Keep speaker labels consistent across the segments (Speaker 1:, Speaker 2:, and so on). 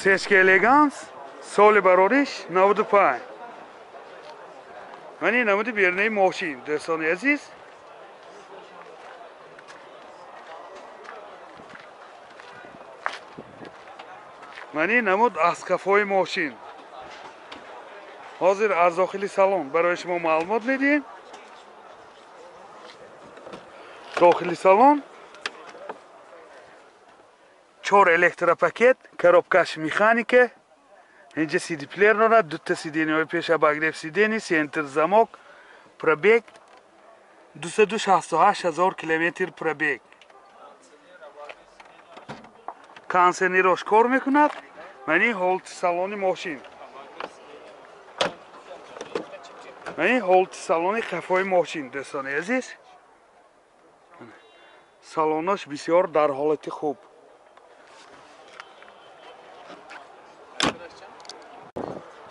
Speaker 1: Сечка Элеганс, соли барориш 95. Мани намуди бернаи мошин, дӯстони азиз. Мани намуд аз қафои мошин. Ҳозир аз дохили салон барои шумо маълумот медиҳем. Дохили салон 4 электропакет, коробкаш механика, инҷа CD плеер дорад, дута сиденияҳои пеш обогрев сидений, центр замок, пробег 268 ҳазор километр пробег. Кондиционерош кор мекунад. Мани ҳолати салони мошин. Мани ҳолати салони қафои мошин, дӯстони азиз. Салонаш бисёр дар ҳолати хуб.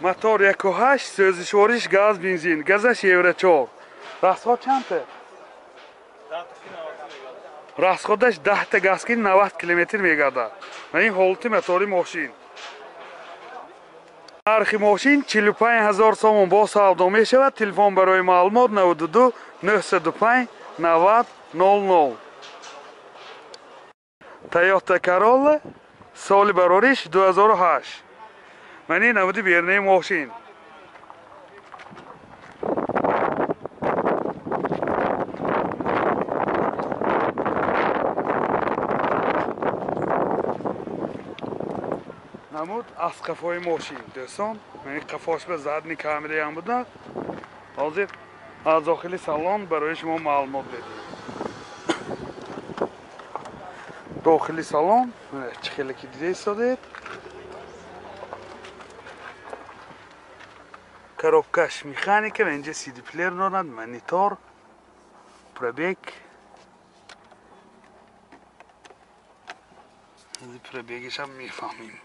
Speaker 1: Мотор 1.8, сӯзишвориш газ, бензин, газаш Евро 4. Расход чандта? Расходаш 10 та газ ки 90 километр мегардад. Мани ҳолати мотори мошин. Нархи мошин 45 ҳазор сомон бо савдо мешавад. Телефон барои маълумот 92 905 90 00. Toyota Corolla, соли барориш 2008. Мани намуди бернаи мошин. Намуд аз қафои мошин, дӯстон. Мани қафош ба задни камераям буда. Ҳозир аз дохили салон барои шумо маълумот медиҳем. Дохили салон чӣ хеле ки дида истодед. Коробкаш механика ва инҷа CD плеер дорад, монитор, пробег. Пробегишам мефаҳмем.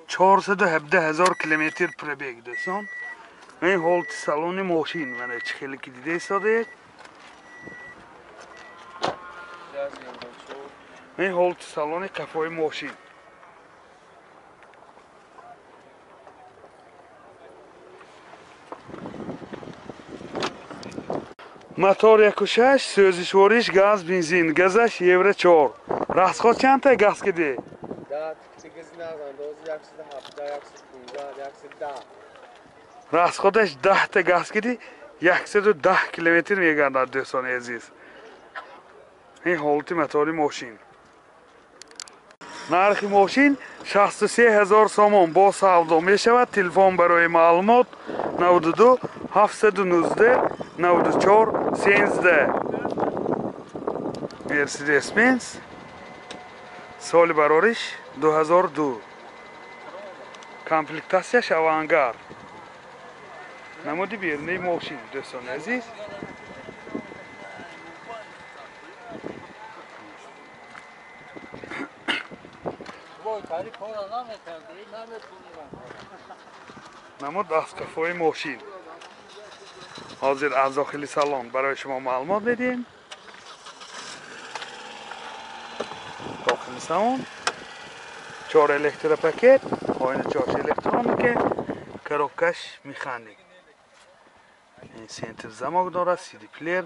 Speaker 1: 417 ҳазор километр пробег, дӯстон. Ин ҳолати салони мошин, мана чӣ хеле ки дида истодед. Ин ҳолати салони қафои мошин. Мотор 1.6, сӯзишвориш газ, бензин, газаш Евро 4. Расход чандта газ киди? Расходаш 10 та газ киди 110 километр мегардад, дӯстони азиз. Ин ҳолати мотори мошин. Нархи мошин 63 ҳазор сомон бо савдо мешавад. Телефон барои маълумот 92 719 94 13. Mercedes Benz, соли барориш 2002. Комплектатсияш Авангард. Намуди бернаи мошин, дӯстони азиз. Намуд аз қафои мошин. Ҳозир аз дохили салон барои шумо маълумот медиҳем. Дохили салон 4 электропакет, оиначаҳош электроника, коробкаш механик. Ин центр замок дорад, CD плеер,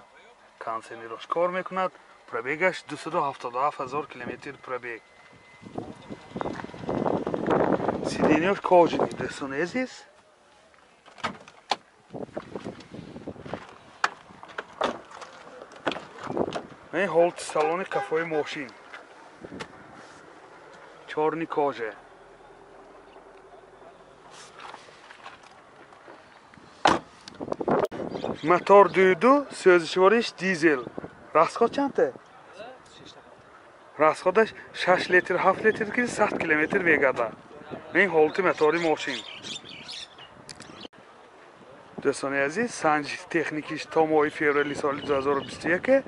Speaker 1: кондиционерош кор мекунад. Пробегаш 277 ҳазор километр пробег. Сиденияш кожаный, дӯстони азиз. Ин ҳолати салони қафои мошин. Чёрный кожа. Мотор 2.2, сӯзишвориш дизел. Расход чандта? Расходаш 6 литр, 7 литр ки 100 километр мегардад. Ин ҳолати мотори мошин. Дӯстони азиз, санҷиши техникиш то моҳи феврали соли 2021.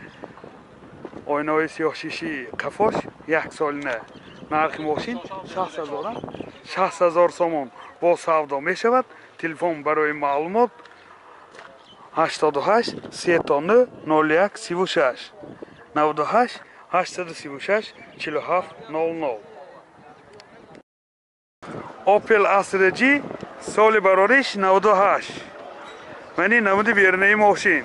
Speaker 1: Оинаҳои сиёҳшиши қафош як солина. Нархи мошин 60 ҳазор сомон бо савдо мешавад. Телефон барои маълумот 88 39 01 36 98 836 47 00. Opel Astra G соли барориш 98. Мани намуди берунаи мошин.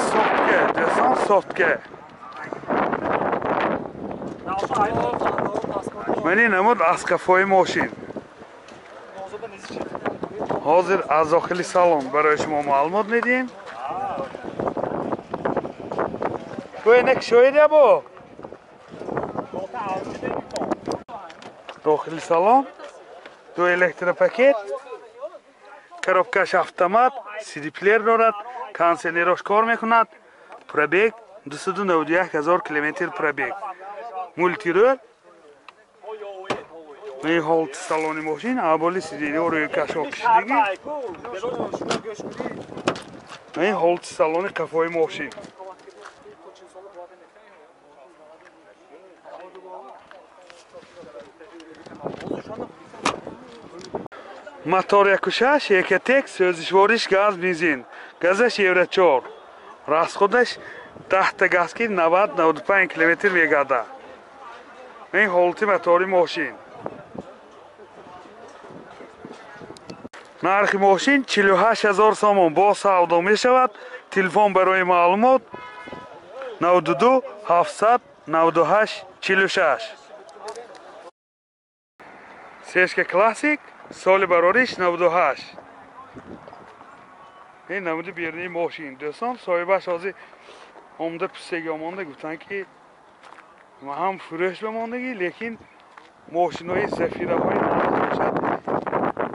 Speaker 1: Софтке, дӯстон, софтке. Мани намуд аз қафои мошин. Ҳозир аз дохили салон барои шумо маълумот медиҳем. Кӯенак шоида бо? Дохили салон ду электропакет, коробкаш автомат, CD-плеер дорад, кондиционерош кор мекунад, пробег 291 000 километр пробег. Мультирӯл. Ин ҳолати салони мошин, аболи сидениҳо рӯйкашҳо кишидагӣ. Ин ҳолати салони қафои мошин. Мотор 1.6 Ecotec, сӯзишвориш газ бензин. Газаш Евро 4. Расходаш 10 та газ ки 90-95 километр мегардад. Ин ҳолати мотори мошин. Нархи мошин 48 000 сомон бо савдо мешавад. Телефон барои маълумот 92 798 46. Сешка Классик соли барориш 98. Ин намуди берунаи мошин. Дӯстон, соҳибаш ҳозир омда пусеги омонда гуфтанд ки ҳам фурӯш бемондагӣ, лекин мошинҳои зафираҳои нав бошад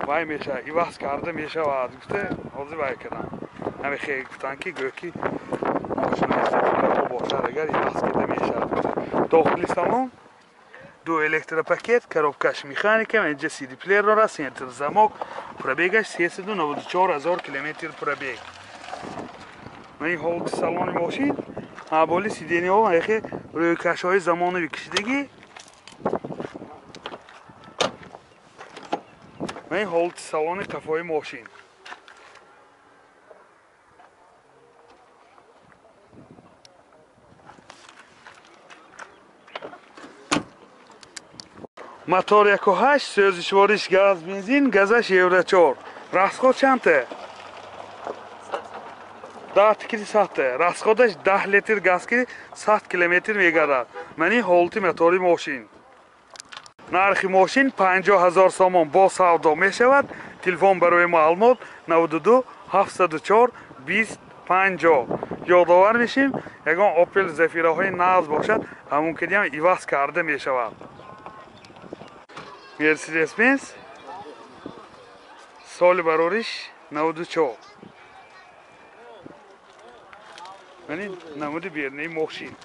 Speaker 1: вай мешавад, иваз карда мешавад гуфта ҳозир вай кардам. Ҳамин хел гуфтанд ки гӯё ки мошинҳои зафираҳо бошад агар иваз карда мешавад. Дохили салон ду электропакет, коробкаш механика, инҷа CD-плеер дорад, центр замок, пробегаш 394 000 километр пробег. Ин ҳолати салони мошин, аболи сидениҳо яхе рӯйкашҳои замонави кишидагӣ. Ин ҳолати салони қафои мошин. Мотор 1.8, сӯзишвориш газ бензин, газаш Евро 4. Расход чандта? 10 кили 100. Расходаш 10 литр газ ки 100 километр мегардад. Мани ҳолати мотори мошин. Нархи мошин 50 000 сомон бо савдо мешавад. Телефон барои маълумот 92 704 20 50. Ёдовар мешем, ягон Opel зафираҳои нав бошад, ҳамон ки диам иваз карда мешавад. Mercedes-Benz соли барориш 94. Мани намуди берунаи мошин.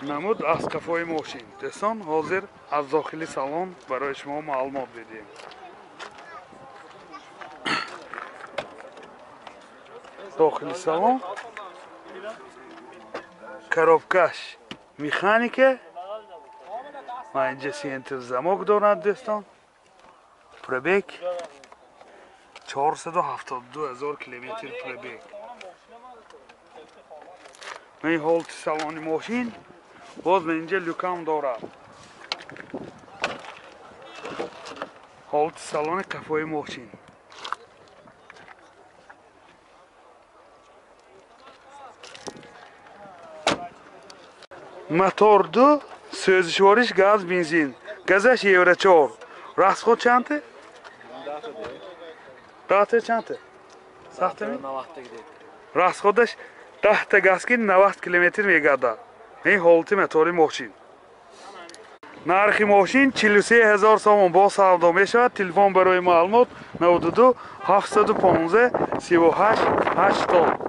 Speaker 1: Намуд аз қафои мошин. Дӯстон, ҳозир аз дохили салон барои шумо маълумот медиҳем. Дохили салон коробкаш механика, ва инҷа центр замок дорад дӯстон. Пробег 472 000 километр пробег. Ин ҳолати салони мошин, боз инҷа люкам дорад. Ҳолати салони қафои мошин. Мотор 2, сӯзишвориш газ бензин, газаш Евро 4. Расход чандта? Дата чандта? Сахтами? Расходаш 10 та газ ки 90 километр мегардад. Ин ҳолати мотори мошин. Нархи мошин 43 000 сомон бо савдо мешавад. Телефон барои маълумот 92 715 38 80.